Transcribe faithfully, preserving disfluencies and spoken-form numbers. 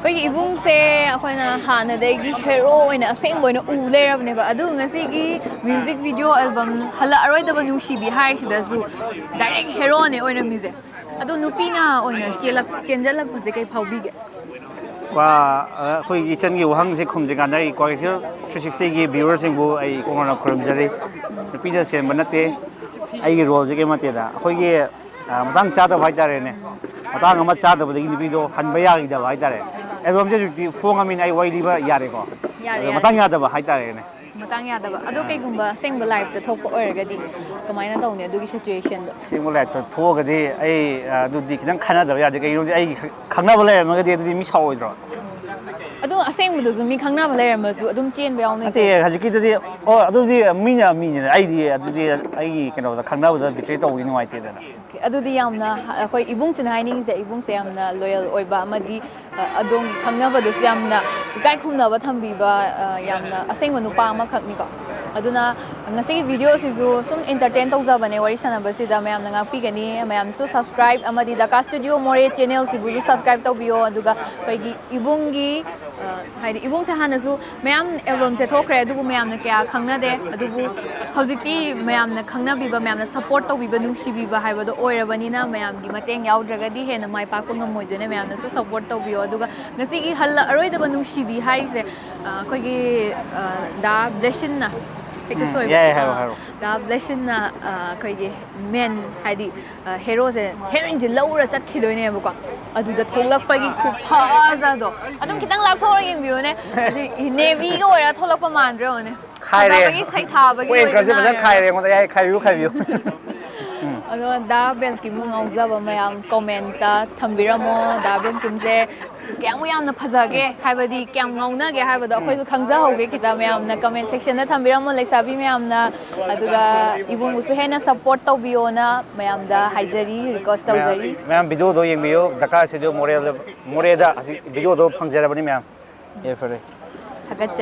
ꯑꯩꯈꯣꯏꯒꯤ ꯏꯕꯨꯡꯁꯦ ꯑꯩꯈꯣꯏꯅ ꯍꯥꯟꯅꯗꯒꯤ ꯍꯦꯔꯣ ꯑꯣꯏꯅ ꯑꯁꯦꯡꯕ ꯑꯣꯏꯅ ꯎ ꯂꯩꯔꯕꯅꯦꯕ, ꯑꯗꯨ ꯉꯁꯤꯒꯤ ꯃ꯭ꯌꯨꯖꯤꯛ ꯚꯤꯗꯤꯑꯣ ꯑꯦꯜꯕꯝ ꯍꯜꯂꯛꯑꯔꯣꯏꯗꯕ ꯅꯨꯡꯁꯤꯕꯤ ꯍꯥꯏꯔꯤꯁꯤꯗꯁꯨ ꯗꯥꯏꯔꯦꯛ ꯍꯦꯔꯣꯅꯦ ꯑꯣꯏꯔꯝꯃꯤꯁꯦ꯫ ꯑꯗꯣ ꯅꯨꯄꯤꯅ ꯑꯣꯏꯅ ꯆꯦꯜꯂꯛ- ꯆꯦꯟꯖꯜꯂꯛꯄꯁꯦ ꯀꯩ ꯐꯥꯎꯕꯤꯒꯦ? ꯀꯣ, ꯑꯩꯈꯣꯏꯒꯤ ꯏꯆꯟꯒꯤ ꯋꯥꯍꯪꯁꯦ ꯈꯨꯝꯗ꯭ꯔꯤꯀꯥꯟꯗ ꯑꯩ ꯀ꯭ꯋꯥꯀꯩꯊꯦꯜ ꯊ꯭ꯔꯤ ꯁꯤꯛꯁꯇꯤꯒꯤ ꯚ꯭ꯌꯨꯋꯔꯁꯤꯡꯕꯨ ꯑꯩ ꯏꯀꯣꯟꯅ ꯈꯨꯔꯨꯝꯖꯔꯤ꯫ ꯅꯨꯄꯤꯅ ꯁꯦꯝꯕ ꯅꯠꯇꯦ, ꯑꯩꯒꯤ ꯔꯣꯜꯁꯦ ꯀꯩꯝ ꯅꯠꯇꯦꯗ꯫ ꯑꯩꯈꯣꯏꯒꯤ ꯃꯇꯥꯡ ꯆꯥꯗꯕ ꯍꯥꯏꯇꯥꯔꯦꯅꯦ, ꯃꯇꯥꯡ ꯑꯃ ꯆꯥꯗꯕꯗꯒꯤ ꯅꯨꯄꯤꯗꯣ ꯍꯟꯕ ꯌꯥꯈꯤꯗꯕ ꯍꯥꯏꯇꯥꯔꯦ꯫ ꯑꯦꯜꯕꯝꯁꯦ ꯍꯧꯖꯤꯛꯇꯤ ꯐꯣꯡꯉꯃꯤꯅ ꯑꯩ ꯋꯥꯔꯤ ꯂꯤꯕ ꯌꯥꯔꯦꯀꯣ꯫ ꯌꯥꯔꯦ, ꯑꯗꯣ ꯌꯥꯔꯦ꯫ ꯃꯇꯥꯡ ꯌꯥꯗꯕ ꯍꯥꯏꯇꯥꯔꯦꯅꯦ꯫ ꯃꯇꯥꯡ ꯌꯥꯗꯕ꯫ ꯑꯗꯣ ꯀꯩꯒꯨꯝꯕ ꯑꯁꯦꯡꯕ ꯂꯥꯏꯐꯇ ꯊꯣꯛꯄ ꯑꯣꯏꯔꯒꯗꯤ ꯀꯃꯥꯏꯅ ꯇꯧꯅꯤ ꯑꯗꯨꯒꯤ ꯁꯤꯆꯨꯋꯦꯁꯟꯗꯣ? ꯑꯁꯦꯡꯕ ꯂꯥꯏꯐꯇ ꯊꯣꯛꯑꯒꯗꯤ ꯑꯩ, ꯑ, ꯑꯗꯨꯗꯤ ꯈꯤꯇꯪ ꯈꯟꯅꯗꯕ ꯌꯥꯗꯦ꯫ ꯀꯩꯒꯤꯅꯣꯗꯤ ꯑꯩꯒꯤ ꯈ- ꯈꯪꯅꯕ ꯂꯩꯔꯝꯃꯒꯗꯤ ꯑꯗꯨꯗꯤ ꯃꯤ ꯁꯥꯎꯔꯣꯏꯗ꯭ꯔꯣ? ꯑꯗꯣ ꯑꯁꯦꯡꯕꯗꯁꯨ ꯃꯤ ꯈꯪꯅꯕ ꯂꯩꯔꯝꯃꯁꯨ ꯑꯗꯨꯝ ꯆꯦꯟꯕ ꯌꯥꯎꯅꯩ꯫ ꯅꯠꯇꯦ, ꯍꯧꯖꯤꯛꯀꯤꯗꯨꯗꯤ, ꯑꯣ, ꯑꯗꯨꯗꯤ ꯃꯤꯅ ꯃꯤꯅꯤꯅ, ꯑꯩꯗꯤ ꯑꯗꯨꯗꯤ ꯑꯩꯒꯤ ꯀꯩꯅꯣꯗ ꯈꯪꯅꯕꯗ ꯕꯤꯇ꯭ꯔꯦ ꯇꯧꯕꯗꯤ ꯅꯨꯡꯉꯥꯏꯇꯦꯗꯅ꯫ ꯑꯗꯨꯗꯤ ꯌꯥꯝꯅ, ꯑꯩꯈꯣꯏ ꯏꯕꯨꯡꯁꯤꯅ ꯍꯥꯏꯅꯤꯡꯉꯤꯁꯦ, ꯏꯕꯨꯡꯁꯦ ꯌꯥꯝꯅ ꯂꯣꯌꯦꯜ ꯑꯣꯏꯕ ꯑꯃꯗꯤ, ꯑ, ꯑꯗꯣꯝꯒꯤ ꯈꯪꯅꯕꯗꯁꯨ ꯌꯥꯝꯅ ꯏꯀꯥꯏ ꯈꯨꯝꯅꯕ ꯊꯝꯕꯤꯕ, ꯑ, ꯌꯥꯝꯅ ꯑꯁꯦꯡꯕ ꯅꯨꯄꯥ ꯑꯃꯈꯛꯅꯤꯀꯣ꯫ ꯑꯗꯨꯅ ꯉꯁꯤꯒꯤ ꯚꯤꯗꯤꯑꯣꯁꯤꯁꯨ ꯁꯨꯝ ꯏꯟꯇꯔꯇꯦꯟ ꯇꯧꯖꯕꯅꯦ, ꯋꯥꯔꯤ ꯁꯥꯟꯅꯕꯁꯤꯗ ꯃꯌꯥꯝꯅ ꯉꯥꯛꯄꯤꯒꯅꯤ꯫ ꯃꯌꯥꯝꯁꯨ ꯁꯕꯁꯀ꯭ꯔꯥꯏꯕ ꯑꯃꯗꯤ ꯗꯀꯥ ꯁ꯭ꯇꯨꯗꯤꯑꯣ ꯃꯣꯔꯦ ꯆꯦꯅꯦꯜꯁꯤꯕꯨꯁꯨ ꯁꯕꯁꯀ꯭ꯔꯥꯏꯕ ꯇꯧꯕꯤꯌꯣ꯫ ꯑꯗꯨꯒ ꯑꯩꯈꯣꯏꯒꯤ ꯏꯕꯨꯡꯒꯤ, ꯑ, ꯍꯥꯏꯗꯤ ꯏꯕꯨꯡꯁꯦ ꯍꯥꯟꯅꯁꯨ ꯃꯌꯥꯝ ꯑꯦꯜꯕꯝꯁꯦ ꯊꯣꯛꯈ꯭ꯔꯦ, ꯑꯗꯨꯕꯨ ꯃꯌꯥꯝꯅ ꯀꯌꯥ ꯈꯪꯅꯗꯦ꯫ ꯑꯗꯨꯕꯨ ꯍꯧꯖꯤꯛꯇꯤ ꯃꯌꯥꯝꯅ ꯈꯪꯅꯕꯤꯕ, ꯃꯌꯥꯝꯅ ꯁꯞꯄꯣꯔꯠ ꯇꯧꯕꯤꯕ, ꯅꯨꯡꯁꯤꯕꯤꯕ ꯍꯥꯏꯕꯗꯣ ꯑꯣꯏꯔꯕꯅꯤꯅ ꯃꯌꯥꯝꯒꯤ ꯃꯇꯦꯡ ꯌꯥꯎꯗ꯭ꯔꯒꯗꯤ ꯍꯦꯟꯅ ꯃꯥꯏ ꯄꯥꯛꯄ ꯉꯝꯃꯣꯏꯗꯣꯏꯅꯦ꯫ ꯃꯌꯥꯝꯅꯁꯨ ꯁꯞꯄꯣꯔꯠ ꯇꯧꯕꯤꯌꯣ꯫ ꯑꯗꯨꯒ ꯉꯁꯤꯒꯤ ꯍꯜꯂꯛꯑꯔꯣꯏꯗꯕ ꯅꯨꯡꯁꯤꯕꯤ ꯍꯥꯏꯔꯤꯁꯦ, ꯑ, ꯑꯩꯈꯣꯏꯒꯤ, ꯑ, ꯗꯥ ꯕ꯭ꯂꯦꯁꯤꯟꯅ, ꯍꯦꯛꯇ ꯎꯝ, ꯁꯣꯏꯕ꯫ ꯌꯥꯏ, ꯍꯥꯏꯔꯣ, ꯑ, ꯍꯥꯏꯔꯣ꯫ ꯗꯥ ꯕ꯭ꯂꯦꯁꯤꯟꯅ, ꯑ, ꯑꯩꯈꯣꯏꯒꯤ ꯃꯦꯟ ꯍꯥꯏꯗꯤ, ꯑ, ꯍꯦꯔꯣꯁꯦ, ꯍꯦꯔꯣꯏꯟꯁꯦ ꯂꯧꯔ ꯆꯠꯈꯤꯗꯣꯏꯅꯦꯕꯀꯣ꯫ ꯑꯗꯨꯗ ꯊꯣꯛꯂꯛꯄꯒꯤ ꯈꯨꯐꯖꯗꯣ ꯑꯗꯨꯝ ꯈꯤꯇꯪ ꯂꯥꯞꯊꯣꯛꯑꯒ ꯌꯦꯡꯕꯤꯌꯨꯅꯦ꯫ ꯑꯁꯤ ꯅꯦꯚꯤꯒ ꯑꯣꯏꯔꯒ ꯊꯣꯛꯂꯛꯄ ꯃꯥꯟꯗ꯭ꯔꯣ? ꯌꯦꯡꯉꯨꯅꯦ꯫ ꯈꯥꯏꯔꯦ꯫ ꯐꯖꯕꯒꯤ ꯁꯩꯊꯥꯕꯒꯤ ꯀꯣꯏ ꯑꯣꯏꯕ ꯑꯦꯡꯀꯔꯁꯦ ꯐꯖꯅ ꯅꯥꯏꯔꯒ꯫ ꯈꯥꯏꯔꯦ ꯑꯩꯉꯣꯟꯗ꯫ ꯌꯥꯏ, ꯈꯥꯏꯕꯤꯌꯨ, ꯈꯥꯏꯕꯤꯌꯨ꯫ ꯑꯗꯣ ꯗꯥ ꯕꯦꯜꯀꯤꯝꯕꯨ ꯉꯥꯎꯖꯕ ꯃꯌꯥꯝ ꯀꯣꯃꯦꯟꯇ ꯊꯝꯕꯤꯔꯝꯃꯣ꯫ ꯗꯥ ꯕꯦꯜꯀꯤꯝꯁꯦ ꯀꯌꯥꯃꯨꯛ ꯌꯥꯝꯅ ꯐꯖꯒꯦ ꯍꯥꯏꯕꯗꯤ ꯀꯌꯥꯝ ꯉꯥꯎꯅꯒꯦ ꯍꯥꯏꯕꯗꯣ ꯑꯩꯈꯣꯏꯁꯨ ꯈꯪꯖꯍꯧꯒꯦ ꯈꯤꯇ꯫ ꯃꯌꯥꯝꯅ ꯀꯃꯦꯟ ꯁꯦꯛꯁꯟꯗ ꯊꯝꯕꯤꯔꯝꯃꯣ, ꯂꯩꯁꯥꯕꯤ ꯃꯌꯥꯝꯅ꯫ ꯑꯗꯨꯒ ꯏꯕꯨꯡꯕꯨꯁꯨ ꯍꯦꯟꯅ ꯁꯞꯄꯣꯔꯠ ꯇꯧꯕꯤꯌꯣꯅ ꯃꯌꯥꯝꯗ ꯍꯥꯏꯖꯔꯤ, ꯔꯤꯀ꯭ꯋꯦꯁ ꯇꯧꯖꯔꯤ꯫ ꯃꯌꯥꯝ ꯚꯤꯗꯤꯑꯣꯗꯣ ꯌꯦꯡꯕꯤꯌꯨ, ꯗꯀꯥ ꯁ꯭ꯇꯨꯗꯤꯑꯣ ꯃꯣꯔꯦꯗ, ꯃꯣꯔꯦꯗ ꯍꯧꯖꯤꯛ ꯚꯤꯗꯤꯑꯣꯗꯣ ꯐꯪꯖꯔꯕꯅꯤ ꯃꯌꯥꯝ꯫ ꯌꯥꯏꯐꯔꯦ꯫ ꯊꯥꯒꯠꯆꯔꯤ꯫